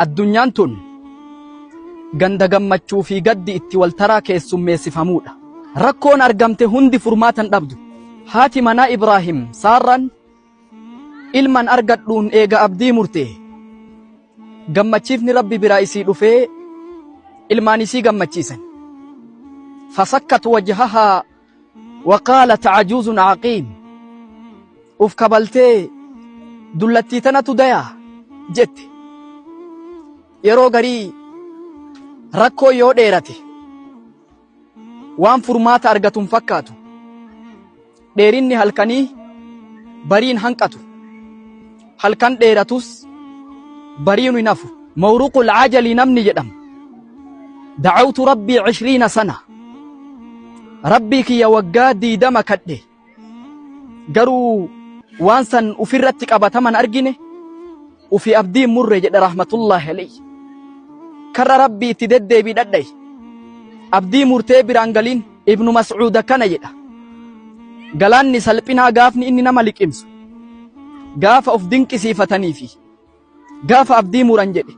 Addunyaan tun ganda gammachuu fi gaddi itti waltaraa keessummeessifamuudha. Rakkoon argamte hundi furmaata hin dhabdu. Haati manaa Ibraahim Saarraan ilman argadhuun eega abdii murte gammachiifni Rabbi biraa isii dhufee ilmaan isii gammachiisan. Fasakkat wajhahaa waqaalat ajuuzun aqiim. Uf kabaltee dullattii tanatu daya jette. Yeroo garii rakkoo yoo dheerate waan furmaata argatu hin fakkaatu. Dheerinni halkanii bariin hanqatu. Halkan dheeratus bariin hin hafu. Mawruqul ajalii namni jedhamu. Da'awtu rabbii 20 sana. Rabbii kiyya waggaa 20 kadhe. Garuu waan san ufirratti qabataman argine ufi abdii hin murre jedhe rahmatullaahi alayhi. Karra Rabbii itti deddeebii dhadha'i. Abdii murtee biraan galiin Ibnu Mas'uud akkana jedha. Galaanni salphinaa gaafni inni nama liqimsu gaafa of dinqisiifatanii fi gaafa abdii muran jedhe.